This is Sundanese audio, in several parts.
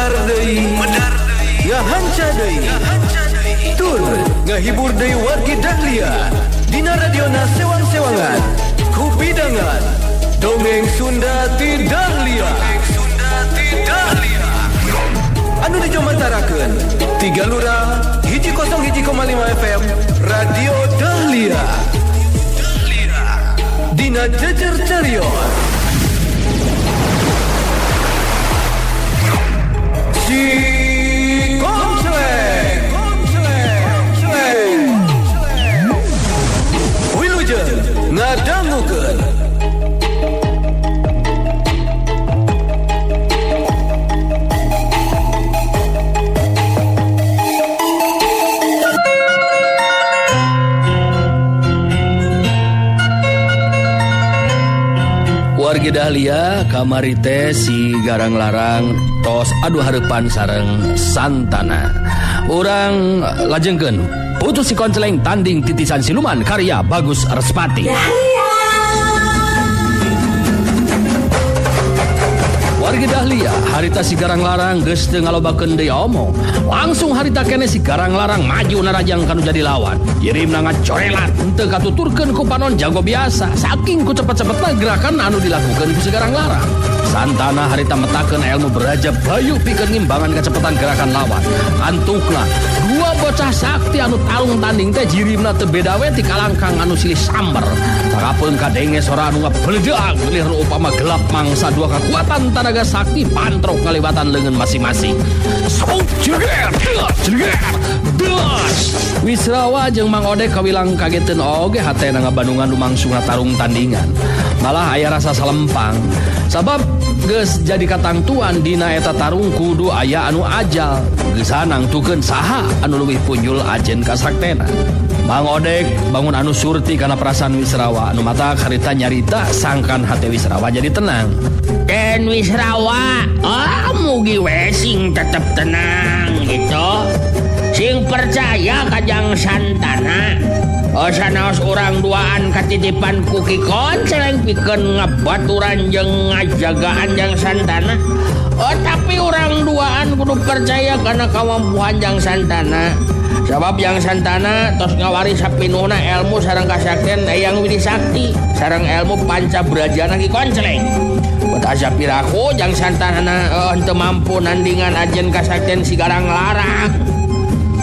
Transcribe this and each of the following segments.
Medar deui, ngahanca deui, tur ngahibur deui wargi Dahlia dina radiona sewang-sewangan kupidangan dongeng Sunda ti Dahlia. Anu dijomantarakeun tiga lurah 101,5 FM Radio Dahlia dina Jejer Carios Si Konceleng. Wilujeng ngadangukeun. Wargi Dahlia kamari teh si Garang Larang tos adu hareupan sareng Santana. Urang lajengkeun Putu Si Konceleng tanding titisan siluman karya Bagus Respati. Wargi Dahlia harita si Garang Larang geus teu ngalobakeun deui omong. Langsung harita kene si Garang Larang maju narajang kanu jadi lawan. Jirimna ngacorelat henteu katuturkeun ku panon jago biasa. Saking ku cepet-cepetna gerakan anu dilakukeun ku si Garang Larang. Santana harita metakeun ilmu beraja bayu pikeun ngimbangan kecepatan gerakan lawan. Antukna dua bocah sakti anu tarung tanding teh jirimna teu beda we ti kalangkang anu silih samber. Sakapeung kadenge sora anu ngabeledak lir upama gelap mangsa dua kekuatan tanaga sakti pantrok ngaliwatan leungeun masing-masing. Sok jeger, jeger, das. Wisrawa jeung Mang Odek kawilang kageteun oge hatena ngabandungan lumangsungna tarung tandingan. Malah aya rasa salempang. Sabab geus jadi katangtuan dina eta tarung kudu aya anu ajal. Geus nangtukeun saha anu leuwih punjul ajen kasaktena. Mang Odek bangun anu surti kana perasaan Wisrawa anu mata harita nyarita sangkan hate Wisrawa jadi tenang. Den Wisrawa, oh mugi we sing tetep tenang gitu. Sing percaya kajang Santana. Oh sanaos urang duaan katitipan ku Ki Konceleng pikeun ngabaturan jeung ngajagaan jang Santana. Oh tapi urang duaan kudu percaya kana kamampuan jang Santana. Sabab yang Santana tos ngawari sapinuhna ilmu sareng kasaktian Eyang Widi Sakti sareng ilmu panca brajana Ki Konceleng. Asa piraku jang Santana henteu mampu nandingan ajen kasaktian si Garang Larang.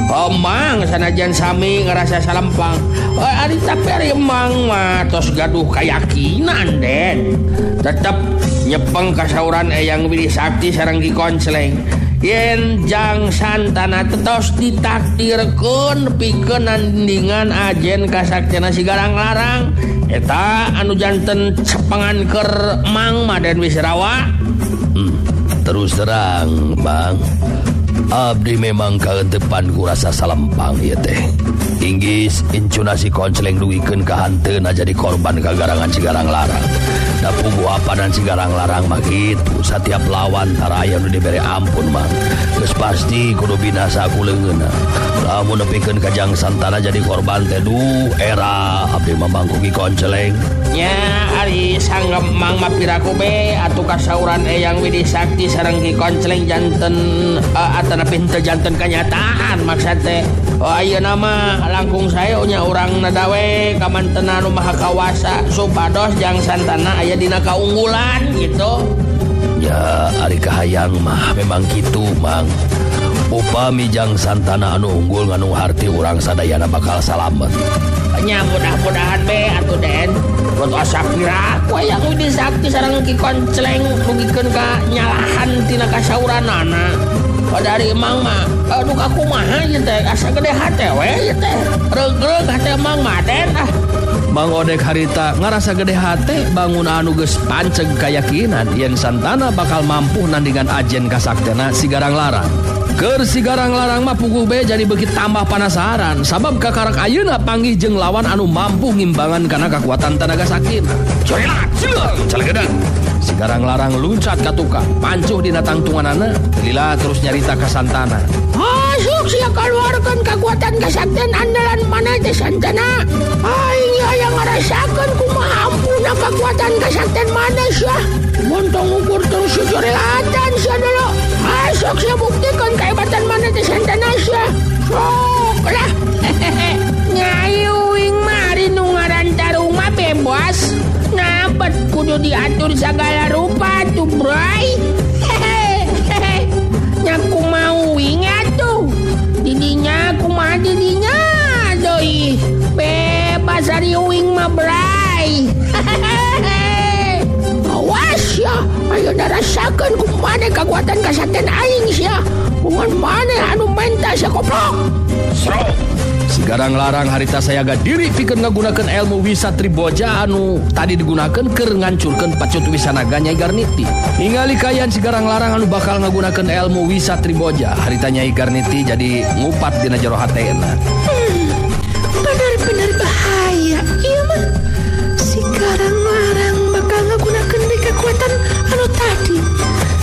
Emang sanajan sami ngerasa salempang. Ari tapi ari emang mah tos gaduh kayakinan Den. Tetep nyepeng kasauran Eyang Widi Sakti sareng Ki Konceleng. Yen jang Santana tetos ditakdirkeun pikeun nandingan ajen kasaktiana si Garang Larang. Eta anu janten cepengan keur Mang mah Den Wisrawa. Terus terang, Bang. Abdi memang kaentepan ku rasa salempang ieu teh. Inggis incuna si Konceleng dugikeun ka hanteuna jadi korban kagarangan si Garang Larang. Da puguh apanan si Garang Larang mah kitu, satiap lawan tara aya nu dibere ampun mah. Geus pasti kudu binasa ku leungeunna. Lamun nepikeun ka jang Santana jadi korban teh duh era abdi mah mangku Ki Konceleng. Nya ari sanggem Mang mah piraku be atuh kasauran Eyang Widi Sakti sareng Ki Konceleng janten atanapi henteu janten kanyataan maksud teh. Oh ayeuna mah langkung sae nya urang nadawe kamantena nu maha kawasa supados jang Santana aya dina kaunggulan gitu. Ya ari kahayang mah memang kitu Mang. Upami jang Santana anu unggul nganu harti urang sadayana bakal salamet. Nya mudah-mudahan be atuh Den. Buat asa piraku aya Widi Sakti sareng Ki Konceleng dugikeun ka nyalahan tina kasauranana. Dari Mang mah aduh kumaha ieu teh asa gede hate we ieu teh. Reug-reug hate Mang mah Den ah. Mang Odek harita ngarasa gede hate bangun anu geus panceg kayakinan yen Santana bakal mampu nandingan ajen kasaktena si Garang Larang. Keur si Garang Larang mah puguh be jadi beuki tambah panasaran sabab kakarak ayeuna panggih jeung lawan anu mampu ngimbangan kana kakuatan tanaga saktina. Corelat sileung calegedang. Si Garang Larang luncat ka tukang, pancuh dina tangtunganana, lila terus nyarita ka Santana. Masuk sia kaluarkeun kakuatan kasaktian andalan mana teh Santana. Aing hayang ngarasakeun kumaha ampuna kakuatan kasaktian mana sia. Montong ukur terus corelatan sia dulu. Sok sia buktikeun kehebatan maneh teh Santana sia. Sok lah. Nyai uing mah ari nu ngaran tarung mah bebas. Nah, bet kudu diatur sagala rupa tuh, Bray. Nya kumaha uing atuh. Didinya kumaha didinya deui. Bebas ari uing mah, Bray. Awas ya, ayeuna rasakeun ku maneh kakuatan kasaten aing sia. Bungan maneh anu menta sia koplok. Sro. Si Garang Larang harita sayaga diri pikeun ngagunakeun ilmu Wisa Triboja anu tadi digunakeun keur ngancurkeun pacut Wisanaga Nyai Garniti. Ningali kaayaan si Garang Larang anu bakal ngagunakeun ilmu Wisa Triboja, harita Nyai Garniti jadi ngupat dina jero hatena. Benar-benar bahaya ieu mah. Si Garang Larang bakal ngagunakeun deui kakuatan anu tadi.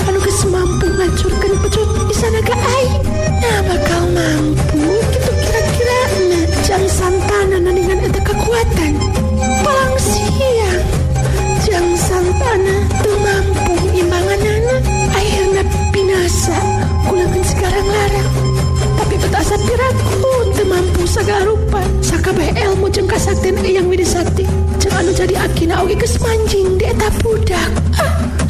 Anu geus mampu ngancurkeun pecut Wisanaga aing. Nah, bakal mampu kitu kira-kira na Jang Santana nandingan eta kakuatan. Palang siang Jang Santana teu mampu ngimbanganana. Akhirna binasa kulangan si Garang Larang. Tapi betasa piraku teu mampu sagala rupa sakabeh ilmu jeung kasaktian Eyang Widisakti jeung anu jadi akina oge geus manjing di eta budak.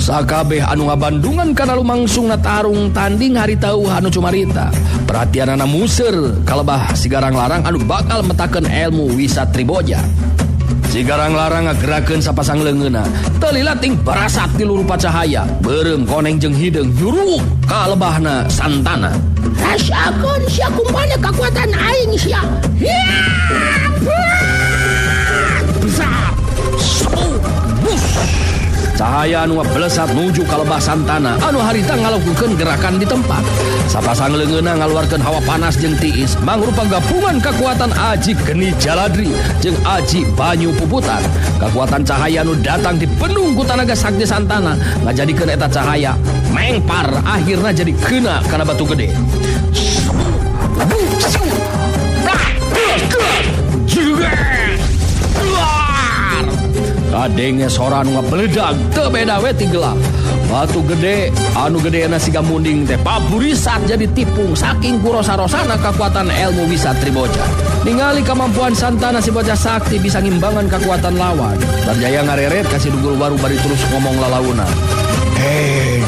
Sakabeh anu ngabandungan kana lumangsungna tarung tanding harita anu cumarita. Perhatianana muser kalebah si Garang Larang anu bakal metakeun ilmu Wisa Triboja. Si Garang Larang ngagerakeun sapasang leungeunna. Teu lila ting barasat di lurupa cahaya, beureum koneng jeung hideung nyuruk kalebahna Santana. Rasakeun sia kumaha kakuatan aing sia. Besar. Bus. Cahaya anu belesat nuju ka lebah Santana anu harita ngalakukeun gerakan di tempat. Sapasang leungeunna ngaluarkeun hawa panas jeung tiis mangrupa gabungan kekuatan Aji Geni Jaladri jeung Aji Banyu Puputan. Kekuatan cahaya anu datang dibendung ku tanaga sakti Santana ngajadikeun eta cahaya mengpar akhirna jadi kena kana batu gede. Kadenge sora anu ngabeledag teu beda we ti gelap. Batu gede anu gedena siga munding teh paburisat jadi tipung saking kurosa-rosana kekuatan ilmu Wisa Triboja. Ningali kemampuan Santana si bocah sakti bisa ngimbangan kekuatan lawan. Barjaya ngareret ka si Dugul Waru bari terus ngomong lalauna.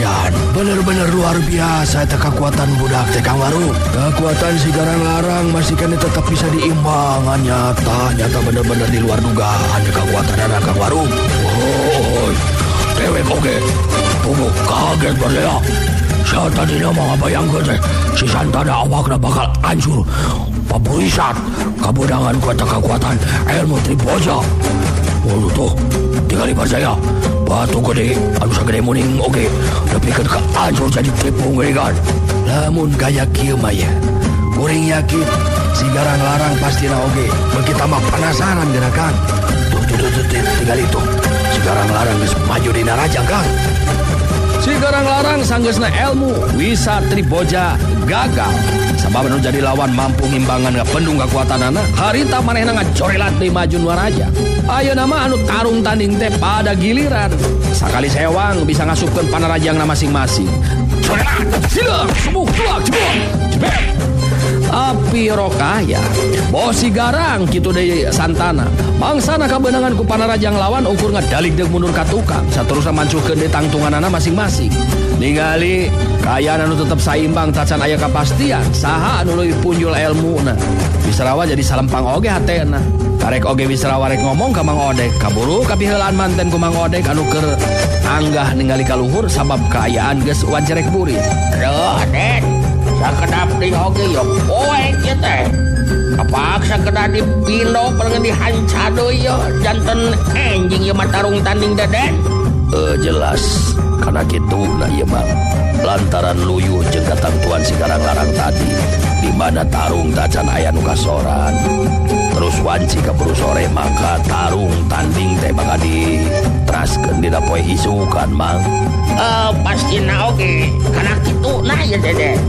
Dan bener-bener luar biasa eta kekuatan budak teh Kang Waru. Kekuatan si Garang Larang masih kene tetap bisa diimbangan, nyata bener-bener di luar dugaan kekuatan anak Kang Waru. Oh, dewek oge. Tunggu kaget baraya. Saya tadinya mah ngabayangkeun teh si Santana awakna bakal hancur. Paburisat kabodangan ku eta kekuatan ilmu Triboja. Waduh tuh, tinggal percaya. Batu gede, anu sagede muning oge, nepikeun ka hancur jadi tipung geuningan. Lamun gaya kieu mah ya, kuring yakin si Garang Larang pastina oge, beuki tambah penasaran geura Kang. Tuh tuh tuh, tuh tinggal itu. Si Garang Larang geus maju dina rajang Kang. Si Garang Larang sanggeusna ilmu Wisa Triboja gagal. Sabab anu jadi lawan mampu ngimbangan ngapendung kekuatanana, harita manehna ngacorelat deui maju nu raja. Ayeuna mah anu tarung tanding teh pada giliran. Sakali sewang bisa ngasupkeun panarajangna masing-masing. Corelat, silang, subuh, tuak, jebot, jebet. Tapi rokaya, bos si Garang kitu deui Santana. Mangsana kabeunangan ku panarajang lawan ukur ngadalik deuk mundur ka tukang. Saterusna mancuhkeun deui tangtunganana masing-masing. Ningali kaayaan anu tetep saimbang tacan aya kapastian saha anu leuwih punjul elmuna. Wisrawa jadi salempang oge hatena. Karek oge Wisrawa rek ngomong ka Mang Odek, kaburu kapiheulaan manten ku Mang Odek anu keur anggah ningali ka luhur sabab kaayaan geus wancerek burit. Aduh, Den. Sakedap deui oge yo poek ieu teh. Kapaksa kedah dipindo palengan dihanca deui yo janten enjing ieu mah tarung tanding teh, Den. Jelas karena kitu na ieu mah lantaran luyuh jeung katangtuan si Garang Larang tadi di mana tarung tacan aya nu kasoran. Terus wanci kaburu sore maka tarung tanding teh bakal diteraskeun dina poe isukan Mang. Pastina oge kana kitu na ieu teh, Den.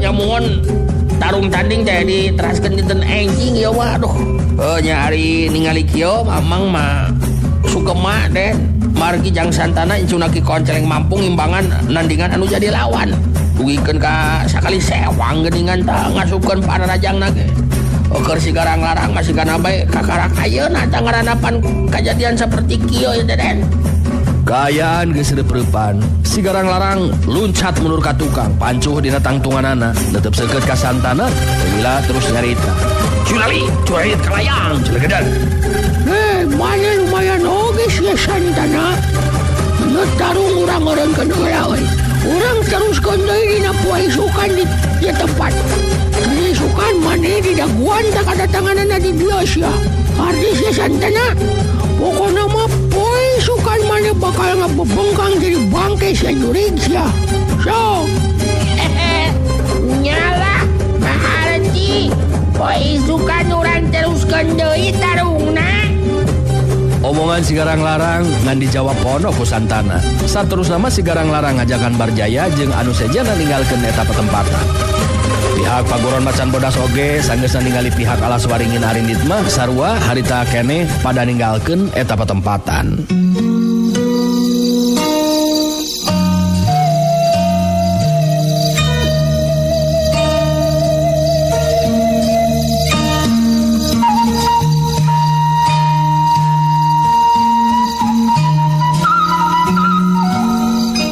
Nyamuhun tarung tanding teh diteraskeun dinten enjing ieu mah aduh. Nya ari ningali kieu Mamang mah sugema, Den. Margi Jang Santana incuna Ki Konceleng mampu ngimbangan nandingan anu jadi lawan. Dugikeun ka sakali sewang geuningan tah ngasupkeun panarajangna ge. Keur si Garang Larang masih kana bae kakarak ayeuna tah ngaranapan kajadian saperti kieu ieu teh Den. Kaayaan geus reup-reupan, si Garang Larang luncat mundur ka tukang, pancuh dina tangtunganana, tetep seukeut ka Santana, lila terus nyarita. Curali, curait kalayang, celegedan. Mana lumayan oge sia Santana. Ieu tarung urang eureunkeun heula euy. Urang teruskeun deui dina poe isukan di ieu tempat. Isukan maneh di daguan tak kadatanganana di dieu sia. Ardi sia Santana. Pokona mah poe isukan maneh bakal ngabebengkang jadi bangke sia jurig sia. So. Nyala maharti. Poe isukan urang teruskeun deui tarungna. Omongan si Garang Larang ngan dijawab pono ku Santana. Saterusna mah si Garang Larang ngajakan Barjaya jeung anu sejana ninggalkeun eta petempatan. Pihak Paguron Macan Bodas oge sanggeusna ningali pihak Alas Waringin arindit mah sarua harita keneh pada ninggalkeun eta petempatan.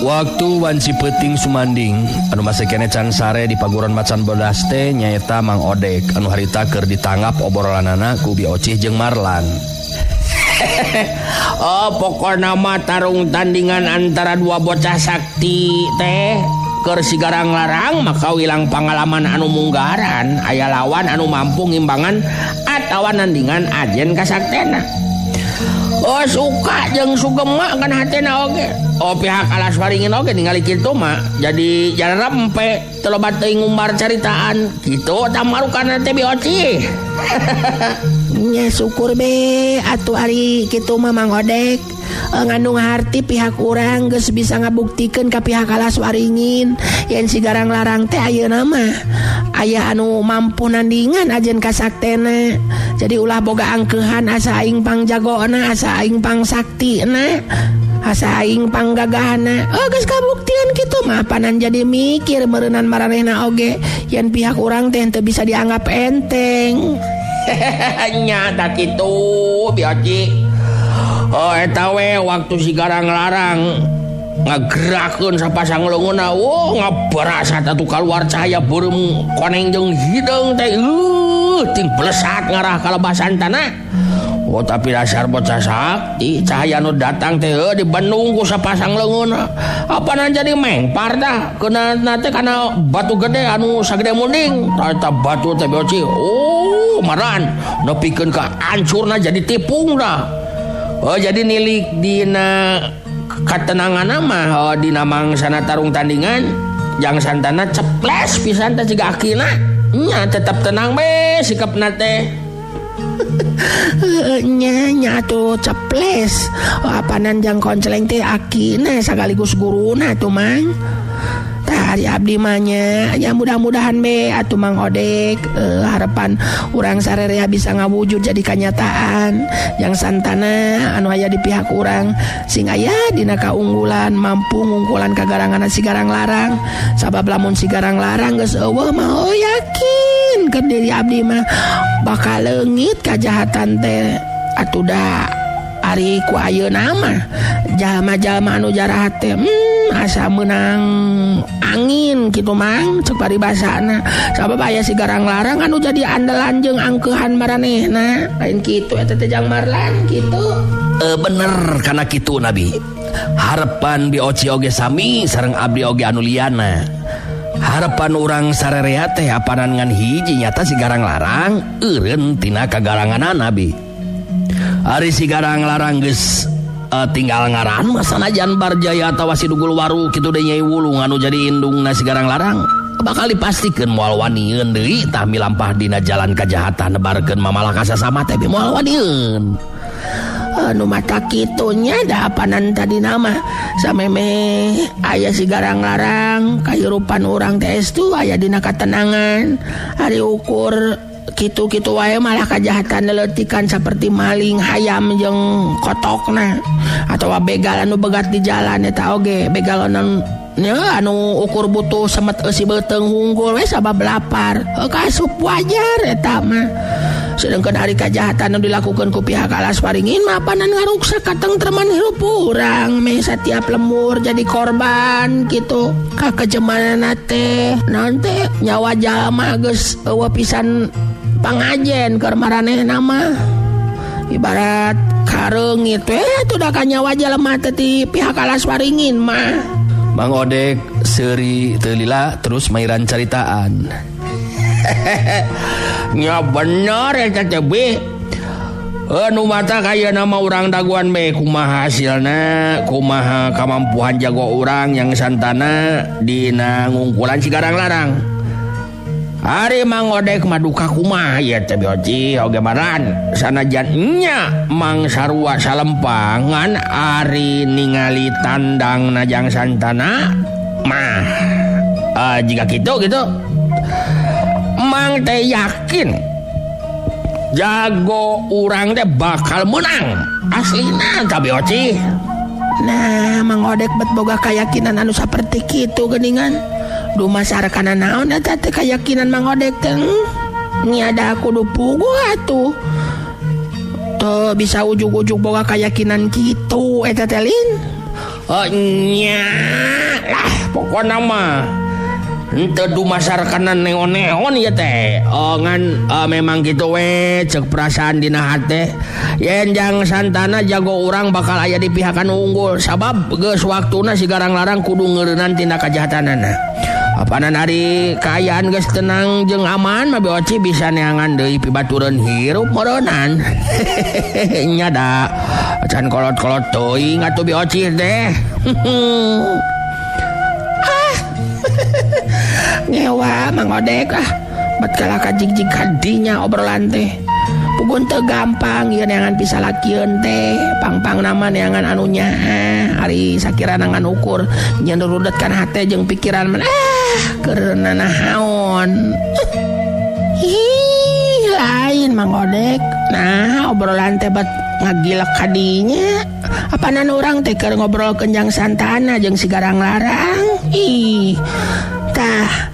Waktu wanci peuting sumanding anu masih keneh can sare di Paguron Macan Bodas teh nyaeta Mang Odek anu harita keur ditanggap obrolanana ku Bi Ocih jeung Marlan. Oh, pokona mah tarung tandingan antara dua bocah sakti teh keur si Garang Larang maka wilang pangalaman anu munggaran aya lawan anu mampu ngimbangan atawa nandingan ajen kasaktena. Oh suka jeung sugema kan hatena oge. Oh pihak Alas Waringin oge ningali kitu mah jadi jalan rempe teu loba teuing ngumbar caritaan kitu tamarukan teh Bi Ocih. Nya syukur be atuh ari kitu mah Mang Odek. Ngandung harti pihak urang geus bisa ngabuktikeun ka pihak Alas Waringin yen si Garang Larang teh ayeuna mah aya anu mampu nandingan ajen kasaktena. Jadi ulah boga angkeuhan asa aing pangjagona, asa aing pangsaktina, asa aing panggagahana. Oh geus kabuktian kitu mah panan jadi mikir meureunnan maranehna oge yen pihak urang teh teu bisa dianggap enteng. Nya tah kitu Bi Ocih. Oh eta we waktu si Garang Larang ngagerakeun sapasang leungeunna, oh ngabarasat atuh kaluar cahaya beureum koneng jeung hideung teh ting blesat ngarah ka lebasan tanah. Oh tapi dasar bocah sakti cahaya nu datang teh dibendung ku sapasang leungeunna. Apana jadi mengpar tah keuna teh kana batu gede anu sagede munding. Eta batu teh Bi Ocih. Oh maran nepikeun ka ancurna jadi tipung dah. Oh jadi nilik dina katenangan mah oh, dina mangsana tarung tandingan Jang Santana ceples pisan teh siga akina nya tetep tenang be sikapna teh. Nya nya atuh ceples. Oh, apanan Jang Konceleng teh akina sagaligus guruna atuh Mang. Tah ari abdi mah nya ya mudah-mudahan be atuh Mang Odek harapan urang sarerea bisa ngawujud jadi kanyataan. Jang Santana anu aya di pihak urang sing aya dina kaunggulan mampu ngungkulan kagarangan si Garang Larang. Sabab lamun si Garang Larang geus eueuh mah oh yakin keur diri abdi mah bakal leungit kajahatan teh atuh da ari ku ayeuna mah jalma-jalma anu jarahat teh asa meunang angin kitu Mang cek paribasana. Sabab aya si Garang Larang anu jadi andalan jeung angkeuhan maranehna lain kitu eta teh Jang Marlan kitu. Bener kana kitu Nabi. Harapan Bi Oci oge sami sareng abdi oge anu liyana. Harapan urang sarerea teh apanan ngan hiji nyata si Garang Larang eureun tina kagaranganana Nabi. Ari si Garang Larang geus tinggal ngaran mah sanajan Barjaya atawa si Dugul Waru kitu deui Nyai Wulung anu jadi indungna si Garang Larang bakal dipastikeun moal wanieun deui tah milampah dina jalan kajahatan nebarkeun mamalah kasasama teh moal wanieun. Anu mata kitunya da apanan tadi nama sameme aya si Garang Larang kahirupan urang teh estu aya dina katenangan ari ukur Kitu-kitu wae malah kajahatan leletikan seperti maling hayam jeung kotokna atawa begal anu begat di jalan eta oge begal anu anu ukur butuh semet eusi beuteung hunggul we sabab lapar. Kasup wajar eta mah. Sedangkan hari kajahatan anu dilakukan ku pihak Alas Waringin mah panan ngaruksak katengtreman hirup urang meh setiap lemur jadi korban gitu. Kakejemanana teh naon teh nyawa jalma geus eueuh pisan pangajen keur maranehna mah. Ibarat kareungit we atuh da kanyawa jalma teh ti pihak Alas Waringin mah. Mang Odek seuri teu lila terus mairan caritaan. Nya bener eta teh bi. Nu mata kaya nama urang daguan be kumaha hasilna, kumaha kamampuan jago urang yang santana dina ngungkulan si Garang Larang. Ari Mang Odek mah duka kumaha ieu teh Oci oge maran sanajan nya Mang sarua salempangan ari ningali tandang najang santana mah jika kitu gitu Mang teh yakin jago urang teh bakal menang aslina tapi Oci. Nah Mang Odek bet boga keyakinan anu saperti kitu geuningan. Dumasarkana naon eta teh keyakinan Mang Odek teh niada kudu puguh atuh. Teu bisa ujug-ujug boga keyakinan kitu eta teh Lin. Oh nya lah pokona mah henteu dumasarkana neon-neon ieu teh. Oh ngan memang kitu we ceuk perasaan dina hate. Yen jang santana jago urang bakal aya di pihak anu unggul sabab geus waktuna si Garang Larang kudu ngeureunnan tina kajahatanana. Apanan ari kaayaan geus tenang jeung aman mah Oci bisa neangan deui pibatureun hirup meureunnan. Nya da can kolot-kolot teuing atuh Bi Oci teh. Ah. Ngewa Mang Odek ah bat kalah kajigjig kadinya obrolan teh. Pugun teu gampang ieu neangan pisalakieun teh pangpang nama neangan anu nyaah ari sakirana ngan ukur nyeun rudet kana hate jeung pikiran mah keur nanaon. Ih lain Mang Odek. Nah obrolan teh bat ngagilek kadinya. Apanan urang teh keur ngobrol kenjang santana jeung si Garang Larang. Ih tah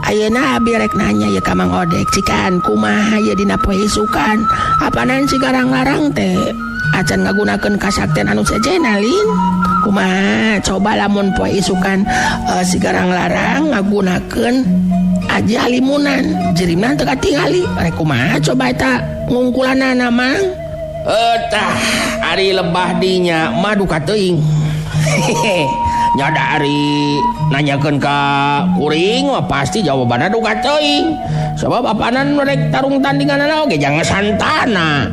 ayeuna abi rek nanya ye ka Mang Odek cikan kumaha ye dina poe isukan. Apanan si Garang Larang teh acan ngagunakeun kasaktian anu sejenna Lin. Kumaha coba lamun poe isukan si Garang Larang ngagunakeun aji halimunan jirimna teu katingali rek kumaha coba eta ngungkulanana Mang. Tah ari lebah dinya mah duka teuing. Nya da ari nanyakeun ka kuring mah pasti jawabanna duka teuing. Sabab apanan rek tarung tandinganana oge jangan santana.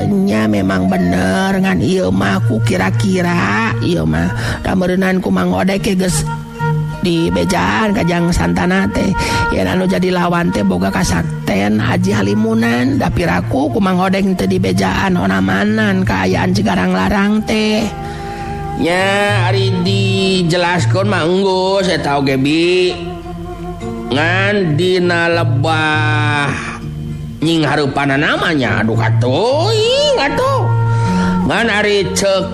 Nya memang bener ngan ieu mah ku kira-kira ieu mah da meureunan ku Mang Odek geus di bejaan kajang santana teh yen anu jadi lawan teh boga kasakten Haji Halimunan da piraku ku Mang Odek teh di bejaan onamanan kaayaan si Garang Larang teh. Nya ari dijelaskeun mah enggeus eta oge bi ngan dina lebah nying hareupanana mah nya aduh katuing atuh ngan ari ceuk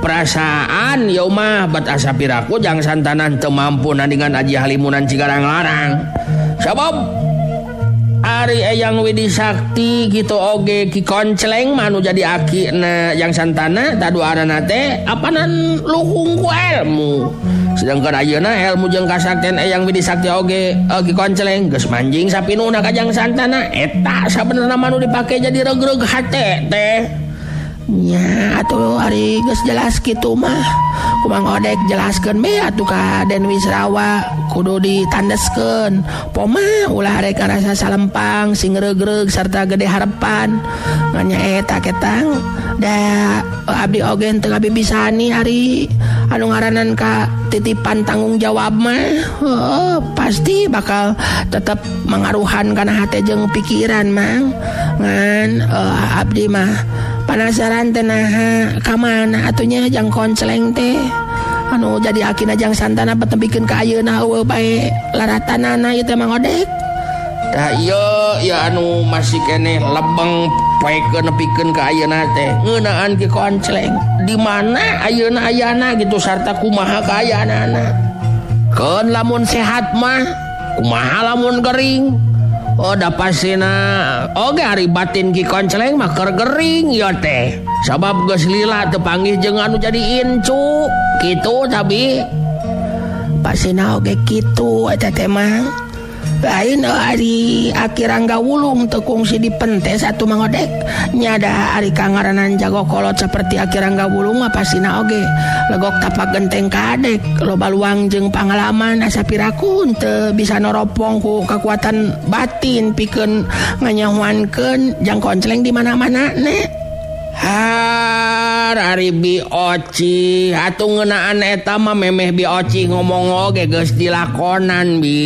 perasaan ieu mah bat asa piraku jang santana teu mampu nandingan Aji Halimunan si Garang Larang sabab ari Eyang Widi Sakti kitu oge Ki Koncleng mah anu jadi akina jang santana taduanana teh apanan luhung ku ilmu sedangkan ayeuna ilmu jeung kasaktian Eyang Widi Sakti oge Ki Koncleng geus manjing sapinuna ka jang santana eta sabenerna mah nu dipake jadi regreg hate teh. Nya atuh ari geus jelas kitu mah ku Mang Odek jelaskeun be atuh ka Den Wisrawa kudu ditandeskeun poma ulah rek ngarasa salempang sing regreg sarta gede harepan ngan nya eta ketang da abdi oge teu ngabibisani ari anu ngaranan ka titipan tanggung jawab mah pasti bakal tetep mangaruhan kana hate jeung pikiran Mang ngan abdi mah panasaran teh naha ka mana atunya jang koncleng teh anu jadi akina jang santana bet nepikeun ka ayeuna eueuh bae laratanana ieu teh Mang Odek. Tah ieu ya anu masih keneh lebeng poekeun nepikeun ka ayeuna teh ngeunaan Ki Koncleng. Di mana ayeuna ayana gitu sarta kumaha kaayaanana. Keun lamun sehat mah kumaha lamun gering. Oh da pastina oge ari batin Ki Koncleng mah keur gering ieu teh. Sabab geus lila teu panggih jeung anu jadi incu kitu tapi pastina oge kitu eta teh mah. Lain ari Aki Rangga Wulung teu kungsi dipentes atuh Mang Odek. Nyada ari kangaranan jago kolot seperti Aki Rangga Wulung mah pastina oge legok tapak genteng kadek loba luang jeung pangalaman asa piraku teu bisa noropong ku kekuatan batin pikeun nganyahuankeun Jang Koncleng di mana-mana ne. Har ari Bi Oci atuh ngeunaan eta mah memeh Bi Oci ngomong oge geus dilakonan Bi.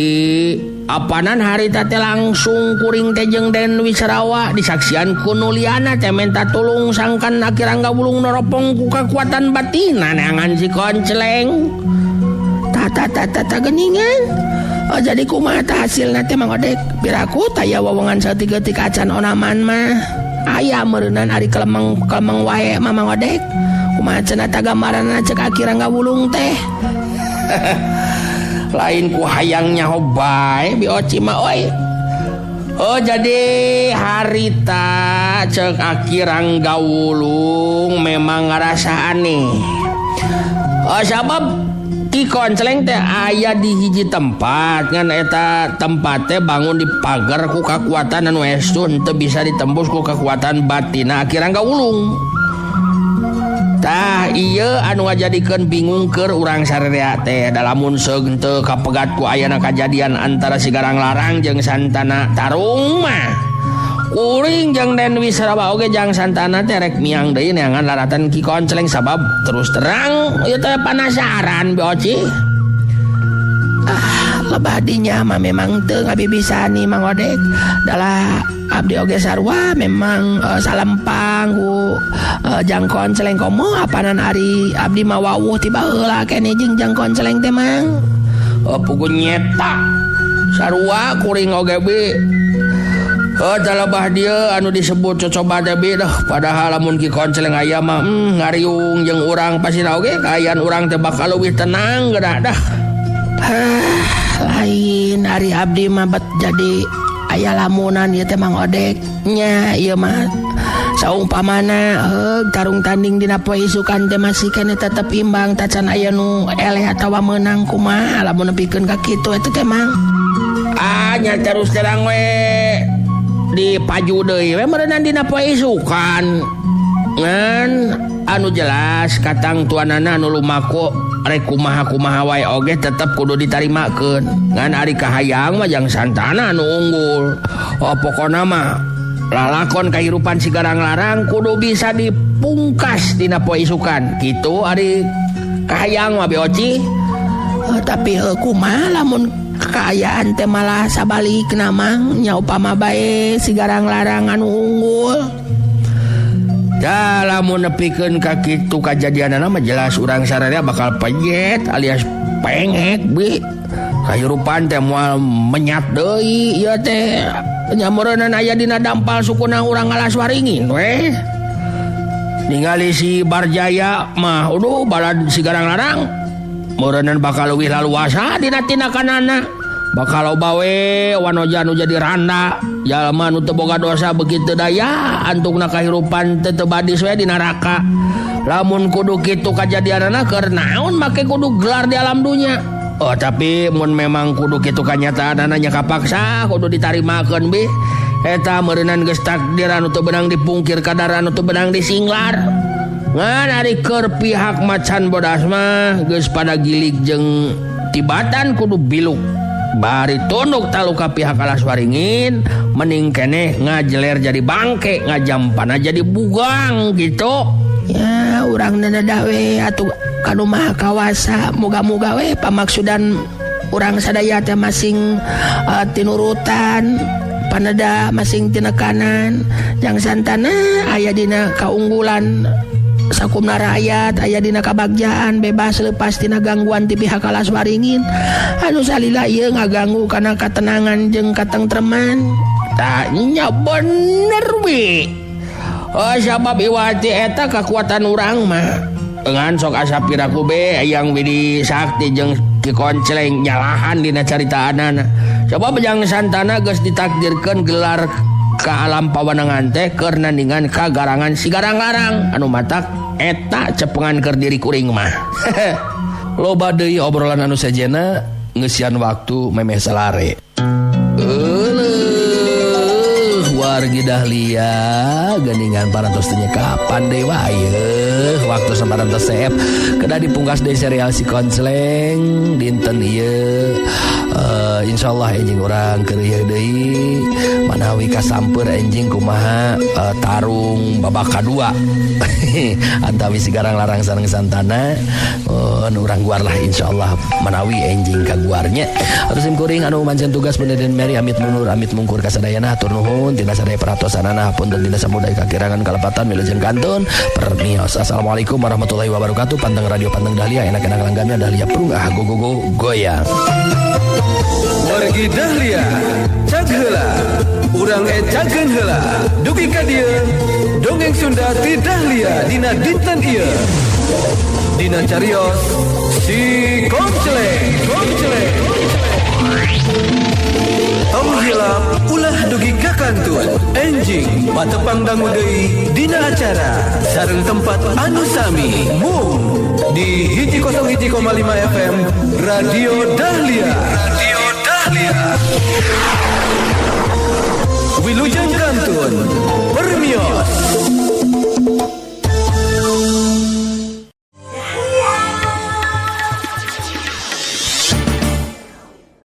Apanan harita teh langsung kuring teh jeung Den Wisrawa disaksian ku Nuliana teh menta tulung sangkan Aki Rangga Wulung noropong ku kakuatan batina neangan si Koncleng. Tata tata tata geningan. Oh jadi kumaha tah hasilna teh Mang Odek? Piraku taya wawongan saeutik-eutik acan onaman mah. Aya meureunan ari kelemeng-kelemeng wae mah Mang Odek. Kumaha cenah tah gambaranna cek Aki Rangga Wulung teh? Lain ku hayang nyaho bae Bi Oci mah euy. Oh jadi harita cek Aki Rangga Wulung memang ngarasa aneh. Oh sabab Ki Koncleng teh aya di hiji tempat ngan eta tempat teh bangun di pagar ku kakuatan anu estu teu bisa ditembus ku kakuatan batina Aki Rangga Wulung. Tah ieu anu ngajadikeun bingung keur urang sararea teh dalamun seug teu kapegat ku ayana kajadian antara si Garang Larang jeung Santana tarung mah. Kuring jeung Den Wisrawa oge jang Santana teh rek miang deui neangan laratan Ki Koncleng sabab terus terang ieu teh panasaran Bi Oci. Ah lebah dinya mah memang teu ngabibisani Mang Odek. Dalah abdi oge sarua memang salempang ku Jang Koncleng komo apanan ari abdi mah wawuh ti baheula keneh jeung Jang Koncleng teh Mang. Oh puguh nyeta sarua kuring oge bi. Oh talebah dieu anu disebut cocoba teh bi dah padahal lamun Ki Koncleng aya mah ngariung jeung urang pasina oge kaayaan urang teh bakal leuwih tenang geura dah. Lain ari abdi mah bet jadi aya lamunan ieu teh Mang Odek nya ieu mah saumpamana heug tarung tanding dina poe isukan teh masih keneh tetep imbang tacan aya nu eleh atawa meunang kumaha lamun nepikeun ka kitu eta teh Mang. Ah nya terus terang we dipaju deui we meureunnan dina poe isukan ngan anu jelas katang tuanana anu lumaku rek kumaha-kumaha wae oge tetep kudu ditarimakeun ngan ari kahayang mah Jang Santana anu unggul. Oh pokona mah lalakon kahirupan si Garang Larang kudu bisa dipungkas dina poe isukan kitu ari kahayang mah Bi Oci. Tapi kumaha lamun kaayaan teh malah sabalikna Mang nya upama bae si Garang Larang anu unggul. Da lamun nepikeun ka kitu kajadianana mah jelas urang sararea bakal pejet alias pengek bi. Kahirupan teh moal menyat deui ieu teh nya meureunnan aya dina dampal sukuna urang ngalas waringin we. Ningali si Barjaya mah aduh balad si Garang Larang meureunnan bakal leuwih laluasa dina tindakanana. Bakal loba we wanoja nu jadi randa jalma nu teu boga dosa begitu daya antukna kahirupan teu teu badis we di neraka. Lamun kudu kitu kajadianana keur naon make kudu gelar di alam dunya. Oh tapi mun memang kudu kitu kanyataanana nya kapaksa kudu ditarimakeun bi. Eta meureunnan geus takdir anu teu beunang dipungkir kadar anu teu beunang disinglar. Ngan ari keur pihak macan bodas mah geus pada gilig jeung tibatan kudu biluk. Bari tunduk taluka pihak alas waringin mending keneh ngajeler jadi bangke ngajampana jadi bugang gitu. Ya urang nenedah we atuh kanu maha kawasa moga-moga we pamaksudan urang sadaya teh masing tinurutan paneda masing tinekanan Jang Santana aya dina kaunggulan Sakumna rakyat aya dina kabagjaan bebas lepas tina gangguan ti pihak Alas Waringin anu salila ieu ngaganggu kana katenangan jeung katengtreman. Tah nya bener we. Oh sabab iwati eta kakuatan urang mah. Ngan sok asa piraku be Eyang Widi Sakti jeung Ki Koncleng nyalahan dina caritaanana. Sabab Jang Santana geus ditakdirkeun gelar ka alam pawanangan teh keur nandingan kagarangan si Garang Larang anu matak eta cepengan keur diri kuring mah. Loba deui obrolan anu sejena ngeusian waktu memeh salare. Euleuh wargi Dahlia geuningan parantos teh kapan deui wae waktu saparantos seep kedah dipungkas deui serial si Koncleng dinten ieu. Insyaallah enjing urang keur ieu deui manawi kasamper enjing kumaha tarung babak kadua antawi si Garang Larang sareng Santana urang guar lah insyaallah manawi enjing kaguarnya. Atur sim kuring anu mancen tugas Beneden Mary amit mundur amit mungkur kasadayana hatur nuhun tina sadaya perhatosanana hapunten tina samudaya kakirangan kalepatan wilujeng kantun permios. Assalamualaikum warahmatullahi wabarakatuh. Panteng radio panteng Dahlia enak-enak langgamnya Dahlia prung ah go go go goyang. Wargi Dahlia cag heula urang ecakeun heula dugi ka dieu dongeng Sunda ti Dahlia dina dinten ieu dina carios si Koncleng. Koncleng tong hilap ulah dugi ka kantun enjing patepang dangu deui dina acara sareng tempat anu sami mung di 101,5 FM Radio Dahlia. Radio Dahlia.